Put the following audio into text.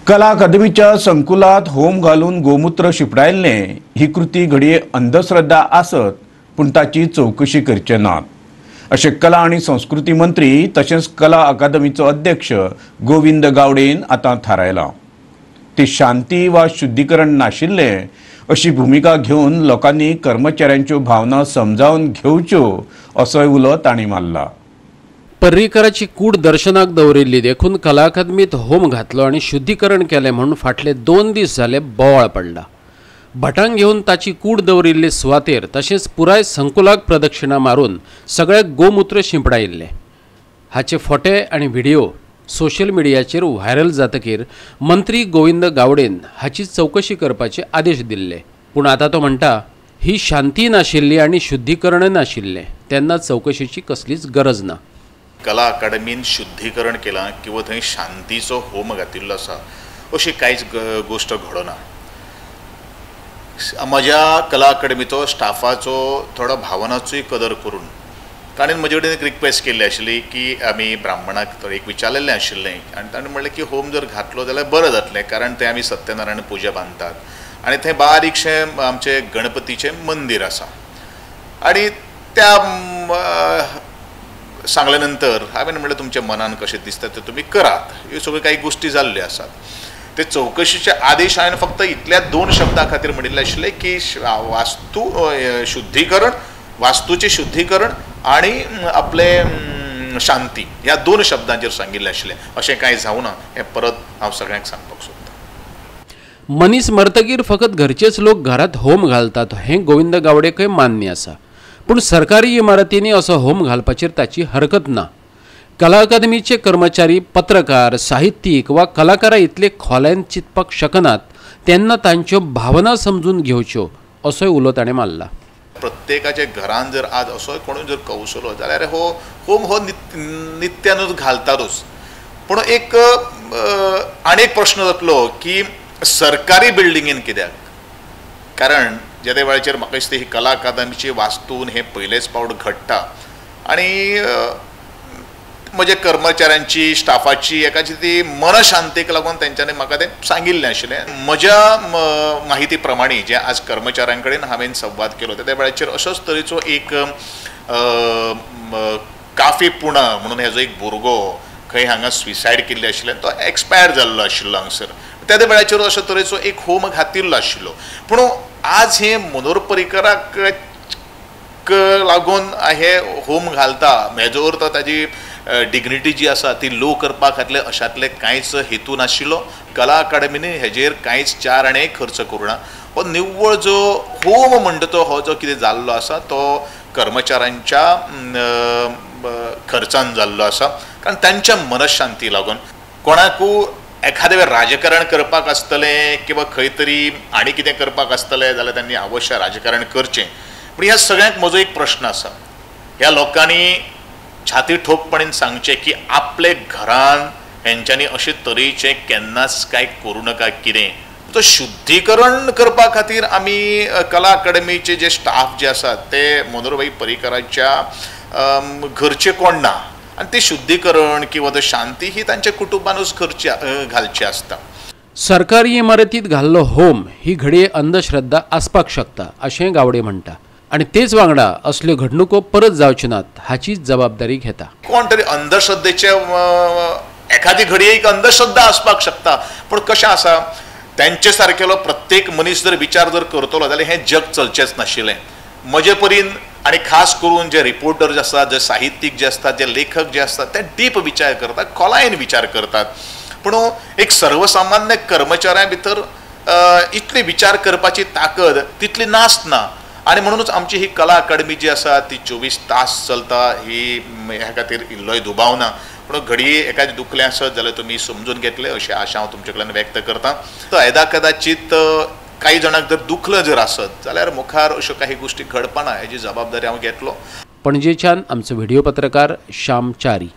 कला अकादमीच्या संकुलात होम घालून गोमूत्र शिंपडायल्लें ही कृती घडये अंधश्रद्धा आसत पूण ताची चवकशी करचे नात अशें कला आनी संस्कृती मंत्री तशेंच कला अकादमीचो अध्यक्ष गोविंद गावडेन आतां थारायलां। ती शांती वा शुद्धीकरण नाशिल्लें अशी भुमिका घेवन लोकांनी कर्मचाऱ्यांच्यो भावना समजावन घेवच्यो असोय उलो तांणी मारला। पर्रीकराची कूड दर्शनाक दवरिल्ली देखून कला अकादमीत होम घातलो आनी शुद्धीकरण केलें म्हणून फाटले 2 दीस जाले बोवाळ पडला। भटांग घेवन ताची कूड दवरिल्ले सुवातेर तशेंच पुराय संकुलाक प्रदक्षिणा मारून सगळ्याक गोमूत्र शिंपडायिल्लें। हाचे फोटे आनी व्हिडिओ सोशल मिडियाचेर व्हायरल जातकीर मंत्री गोविंद गावडेन हाची चवकशी करपाचे आदेश दिल्ले। पूण आतां तो म्हणटा ही शांती नाशिल्ली आनी शुद्धीकरण नाशिल्लें, तेन्ना चवकशेची कसलीच गरज ना। कला अकादमीन शुद्धीकरण केलां किंवा थंय शांतीचो होम घातिल्लो आसा अशी कांयच गोश्ट घडना। म्हज्या कला अकादमीचो स्टाफाचो थोडो भावनाचोय कदर करून ताणें म्हजे कडेन एक रिक्वेस्ट केल्ली आशिल्ली की आमी ब्राह्मणाक एक विचारलेलें आशिल्लें आनी ताणें म्हणलें की होम जर घातलो जाल्यार बरें जातलें, कारण थंय आमी सत्यनारायण पुजा बांदतात आनी थंय बारीकशें आमचें गणपतीचें मंदीर आसा। आनी त्या सांगले नंतर हांवें म्हणलें तुमच्या मनान कशें दिसता तें तुमी करात। ह्यो सगळ्यो कांय गोश्टी जाल्ल्यो आसात। ते चवकशीचे आदेश हांवें फक्त इतल्या 2 शब्दां खातीर म्हणिल्लें आशिल्लें की वास्तू शुद्धीकरण, वास्तूचें शुद्धीकरण आनी आपलें शांती ह्या 2 शब्दांचेर सांगिल्लें आशिल्लें। अशें कांय जावना हें परत हांव सगळ्यांक सांगपाक सोदतां। मनीस मरतगीर फकत घरचेच लोक घरात होम घालतात हें गोविंद गावडेकय मान्य आसा, पूण सरकारी इमारतींनी असो होम घालपाचेर ताची हरकत ना। कला अकादमीचे कर्मचारी, पत्रकार, साहित्यीक वा कलाकारां इतले खोलायेन चिंतपाक शकनात तेन्ना तांच्यो भावना समजून घेवच्यो असोय उलो ताणें मारला। प्रत्येकाच्या घरान जर आज असोय कोणूय जर कौसलो जाल्यार हो होम हो नित्यानूच घालतातूच। पूण एक आनी एक प्रश्न जातलो की सरकारी बिल्डिंगेन कित्याक? कारण जेदे वेळाचेर म्हाका दिसता ही कला अकादमीची वास्तून हें पयलेच फावट घडटा आनी म्हज्या कर्मचाऱ्यांची स्टाफाची एकाची ती मनशांतीक लागून तेंच्यांनी म्हाका तें सांगिल्लें आशिल्लें। म्हज्या माहिती प्रमाणे जे आज कर्मचाऱ्यां कडेन हांवें संवाद केलो त्या वेळाचेर अशोच तरेचो एक काफी पुणा म्हणून हेजो एक भुरगो खंय हांगा सुसायड केल्ले आशिल्ले, तो एक्सपायर जाल्लो आशिल्लो हांगसर, त्या वेळाचेर अशो तरेचो एक होम घातिल्लो आशिल्लो। पूण आज हे मनोहर पर्रीकराक लागून हे होम घालता हेजो अर्थ ताजी डिग्निटी जी आसा ती लो करपा खातीर अशांतले कांयच हेतू नाशिल्लो। कला अकादमीन हेजेर कांयच 4 आणे खर्च करूना। हो निव्वळ जो होम म्हणटा तो हो जो कितें जाल्लो आसा तो कर्मचाऱ्यांच्या खर्चान जाल्लो आसा, कारण तांच्या मनशांती लागून कोणाकू एखाद्या वेळ राजकारण करपाक आसतलें किंवा खंय तरी आनी कितें करपाक आसतलें जाल्यार तांणी अवश्य राजकारण करचें। पूण ह्या सगळ्यांक म्हजो एक प्रश्न आसा, ह्या लोकांनी छाती ठोकपणेन सांगचें की आपले घरान हेंच्यांनी अशे तरेचें केन्नाच कांय करूं नाका। कितें तो शुद्धीकरण करपा खातीर आमी कला अकादमीचे जे स्टाफ जे आसात ते मनोहरभाई पर्रीकराच्या घरचे कोण ना आनी ते शुद्धीकरण किंवा ते शांती ही तांच्या कुटुंबानूच खर्च घालची आसता। सरकारी इमारतीत घाल्लो होम ही घडये अंधश्रद्धा आसपाक शकता अशें गावडे म्हणटा आनी तेच वांगडा असल्यो घडणुको परत जावच्यो नात हाची जबाबदारी घेता। कोण तरी अंधश्रद्धेचे एखादी घडये एक अंधश्रद्धा आसपाक शकता, पूण कशें आसा तेंचे सारकेलो प्रत्येक मनीस जर विचार जर करतलो जाल्यार हें जग चलचेंच नाशिल्लें। म्हजे परीन आनी खास करून जे रिपोर्टर जे आसतात, जे साहित्यीक जे आसतात, जे लेखक जे आसतात ते डीप विचार करतात, खोलायेन विचार करतात। पूण एक सर्वसामान्य कर्मचाऱ्यां भितर इतली विचार करपाची ताकद तितली नासना आनी म्हणूनच आमची ही कला अकादमी जी आसा ती 24 तास चलता ही ह्या खातीर इल्लोय दुबाव ना। पूण घडये एखादें दुखलें आसत जाल्यार तुमी समजून घेतले अशी आशा हांव तुमचे कडल्यान व्यक्त करता। तर येदा कदाचीत काही जाणांक जर दुखलें जर आसत जाल्यार मुखार अश्यो काही गोश्टी घडपाना हेजी जबाबदारी हांव घेतलो। पणजेच्यान आमचो व्हिडिओ पत्रकार श्याम चारी।